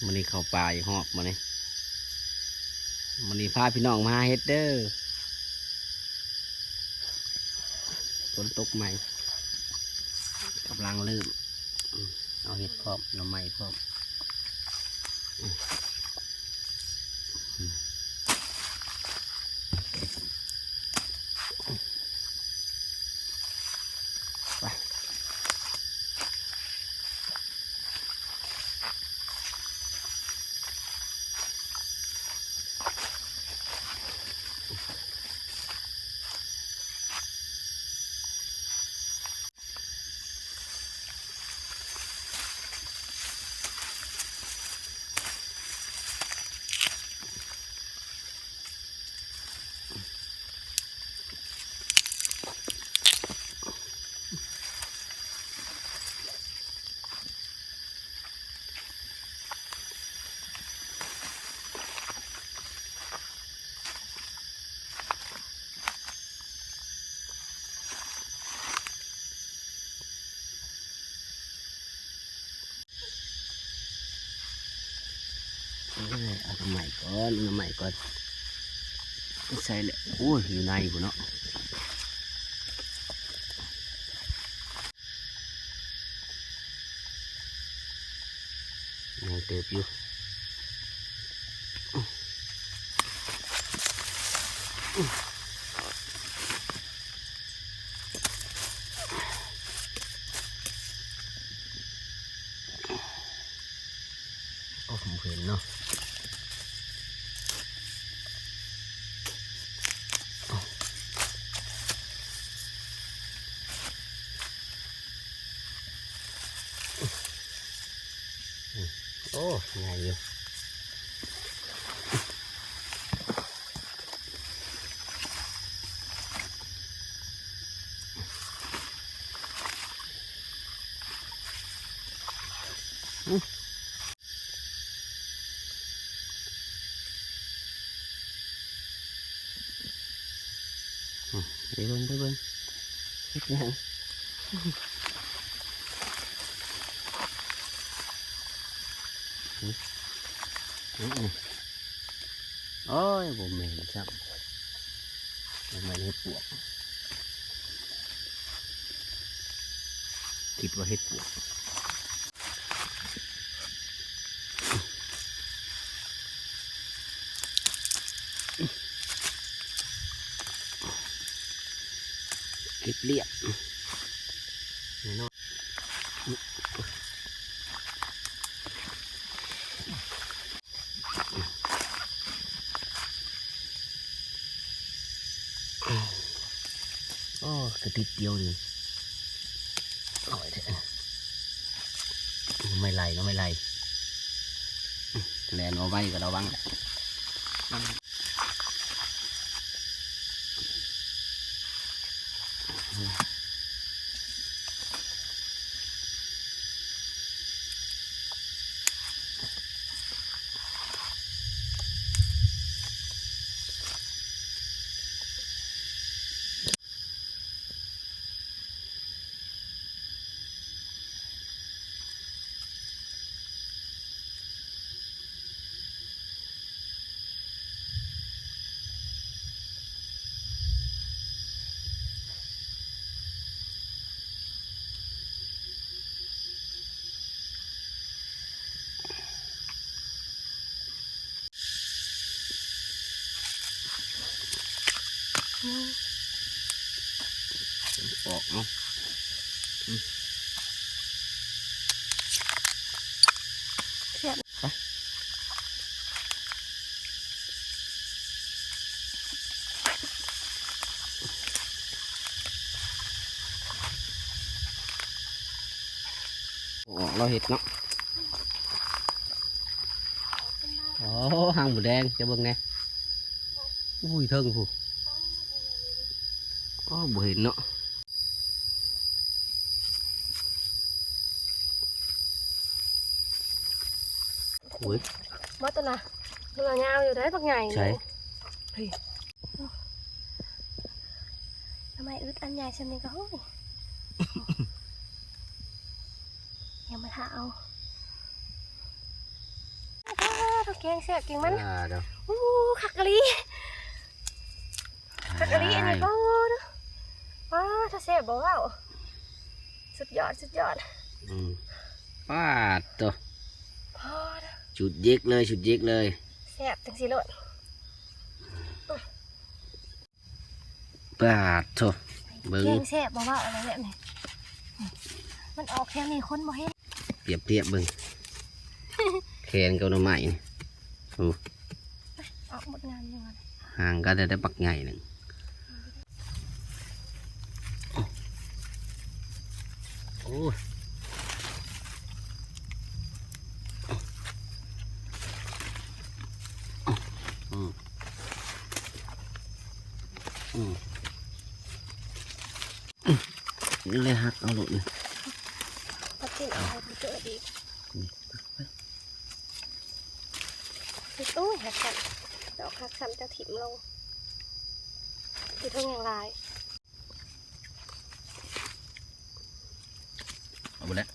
ມື້ນີ້ເຂົ້າປ່າອີກຮອບມື້ນີ້ ມື້ນີ້ພາພີ່ນ້ອງມາຫາເຫັດເດີ ຝົນຕົກໃໝ່ ກຳລັງເລີ່ມ ເອົາເຫັດພ້ອມ ໜໍ່ໄມ້ພ້ອມ. ເອີ ເອົາໜໍ່ໄມ້ກ່ອນ ເອົາໜໍ່ໄມ້ກ່ອນ ໃສ່ແຫຼະ ໂອ້ຍ ຢູ່ໃນພຸ້ນເນາະ ໃຫຍ່ເຕີບຢູ່. ໂອ້ ບໍ່ເຫັນເນາະ ໂອ້ ໃຫຍ່ຢູ່. ໄປເບິ່ງ ໄປເບິ່ງ ເຮັດຫຍັງ? ໂອ້ຍ ບໍ່ແມ່ນຊ້ຳ ບໍ່ແມ່ນເຫັດປວກ ຄິດວ່າເຫັດປວກ. ເກັບລຽບ ແນ່ນອນ ໂອ້ ກະຕິດດຽວນີ້ ນ້ອຍແທ້ ໜໍ່ໄມ້ໄລ່ ໜໍ່ໄມ້ໄລ່ ແລ່ນບໍ່ໄວກໍລະວັງ. ອອກເນາະ ອືມ ແຊບ ໄປ ອອກ ລາວເຮັດເນາະ ໂອ້ ຫາງໝູແດງ ຈະເບິ່ງແດ່ ອຸ້ຍ ເທິງພຸ້ນ ໂອ້ ບໍ່ເຫັນເນາະ ໂອ້ຍ ບໍ່ຕົວນະ ມັນລະຍາວຢູ່ເດ້ ບັກໃຫຍ່ ໃສ ນີ້ ເຮີ້ຍ ໜໍ່ໄມ້ອຶດ ອັນໃຫຍ່ຊ່ຳນີ້ກໍ ໂອ້ຍ ຍັງມາຖ້າເອົາ. ແກງແຊບແກງມັນ ອ່າ ໂອ້ ຄັກອີ່ຫຼີ ຄັກອີ່ຫຼີອັນນີ້ ປາດໂທ້ ປາດໂທ້ ແຊບບໍ່ເວົ້າ ສຸດຍອດ ສຸດຍອດ ອືມ ປາດໂທ້ ປາດໂທ້ ຊຸດເຢັກເລີຍ ຊຸດເຢັກເລີຍ ແຊບຈັ່ງຊີ້ໂລດ ປາດໂທ້ ເບິ່ງ ແກງແຊບບໍ່ເວົ້າ ອະໄລແບບນີ້ ມັນອອກແຖວນີ້ຄົນບໍ່ເຫັນ ປຽບທຽບເບິ່ງ ແຂນກັບໜໍ່ໄມ້ນີ້ ໂອ້ ອອກໝົດງາມຢູ່ ຫ່າງກັນໄດ້ບັກໃຫຍ່ໜຶ່ງ ໂອ້ຍ ອືມ ອືມ ນີ້ແຫຼະ ຫັກເອົາໂລດນີ້ ຕັດຖິ້ມເອົາ ເອົາໄປເກີດອີກ ໂອ້ຍ ຫັກຊ້ຳ ດອກຫັກຊ້ຳ ເຈົ້າຖິ້ມລົງ ຢູ່ເທິງຍັງຫຼາຍ ເອົາໝົດແລ້ວ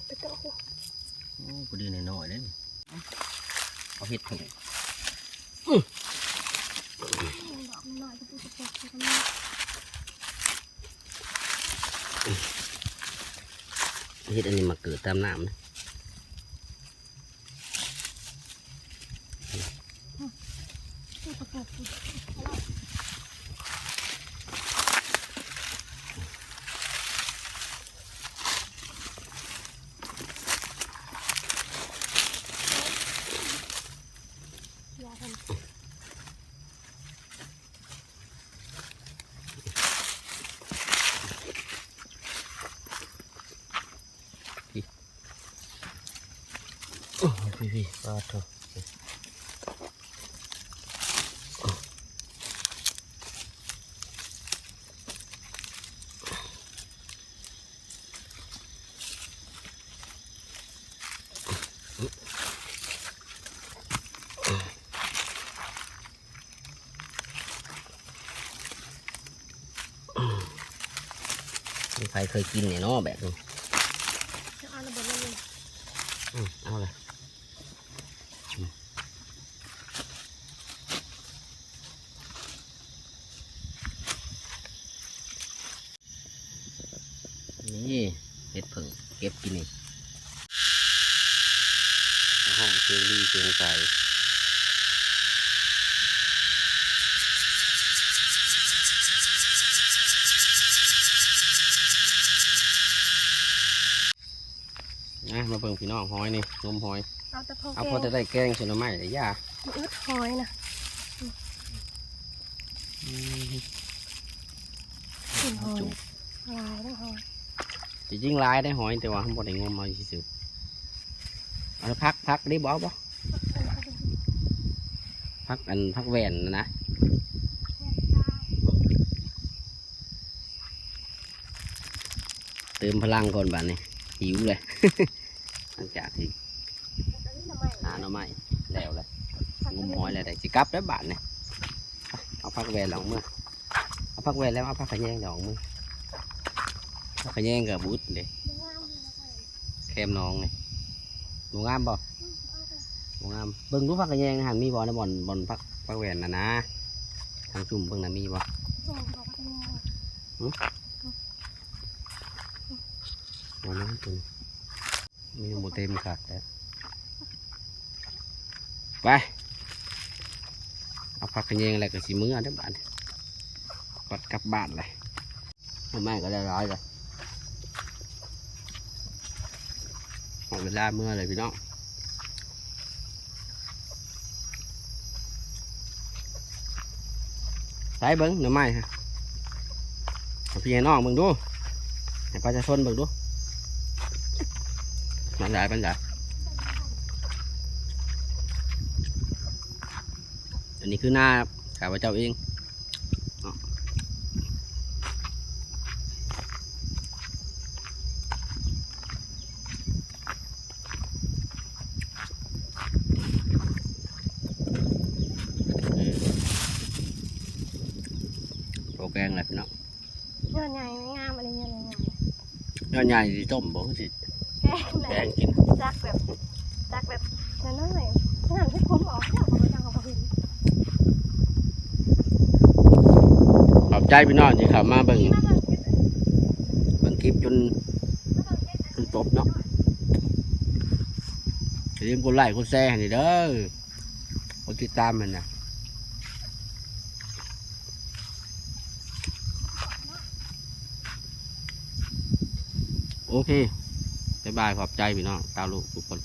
ໄປເກາະຫົວ ໂອ້ ພໍດີໜ້ອຍໆເດ້ ເອົາເຫັດເພິ່ງ ດອກນ້ອຍໆ ກະປຸກກະປົກ ເຫັດອັນນີ້ມັກເກີດຕາມນ້ຳນະ. โอ้ พี่ๆ ปาดโธ่ ມີใผเคยกินเนี่ยเนาะแบบนี้ เอาละบ่แม่น อืม เอาละ อืม นี่เห็ดเผิ่งเก็บกินนี่ ฮ้องเสียงดีเสียงใส นะ มาเบิ่งพี่น้อง หอยนี่ งมหอย เอาแต่พอ เอาพอ แกง แต่ได้แกงใส่หน่อไม้ แต่ย่า มันอึดหอยนะ อืม กินหอย จุ่ม หลายแล้วหอย จริงๆ หลายได้หอย แต่ว่าบ่ได้งมเอาซื่อๆ เอาผัก ผักนี่บ่เอาบ่ ผักอัน ผักแว่นน่ะนะ เติมพลังก่อนบัดนี้ หิวเลย หลังจากที่หาหน่อไม้แล้วแหละ งมหอยแล้ว ได้สิกลับแล้วบัดนี้ เอาผักแว่นลองเมือ เอาผักแว่นแล้ว เอาผักขะแยงลองเมือ ผักขะแยงก็บ่อึดเด้ แคมหนองนี่ บ่งามบ่ บ่งาม เบิ่งดูผักขะแยงหั่นมีบ่ ในบ่อน บ่อนผัก ผักแว่นน่ะนะ ทางซุ่มเบิ่งน่ะมีบ่ หึ บ่นะ มันยังบ่เต็มคักแท้ ไป เอาผักขะแยงแล้วก็สิเมือเด้อบัดนี้ ปัดกลับบ้านเลย หน่อไม้ก็ได้หลายเลย หมดเวลาเมือเลยพี่น้อง ใส่เบิ่งหน่อไม้ฮะ ให้พี่ให้น้องเบิ่งดู ให้ประชาชนเบิ่งดู มันหลายปานใด อันนี้คือนาข้าพเจ้าเองเนาะ เออ ແປງແລ້ວພີ່ນ້ອງ ຍອດໃຫຍ່ງາມ ອັນນີ້ຍອດໃຫຍ່ ຍອດໃຫຍ່ຊິຕົ້ມບໍ່ຄືຊິ ແກງ ແກງກິນ ຈັກແບບ ຈັກແບບນ້ອຍໆ ນັ້ນຄືຄົມອອກເຈົ້າກໍບໍ່ຈັກເຂົາບໍ່ເຫັນ ຂອບໃຈພີ່ນ້ອງທີ່ເຂົ້າມາເບິ່ງ ເບິ່ງຄລິບຈົນ ຈົນຈົບເນາະ ຢ່າລືມກົດໄລ້ກົດແຊໃຫ້ນີ້ເດີ ກົດຕິດຕາມໃຫ້ນະ ໂອເຄ ບາຍບາຍ ຂອບໃຈພີ່ນ້ອງຊາວໂລກທຸກຄົນ.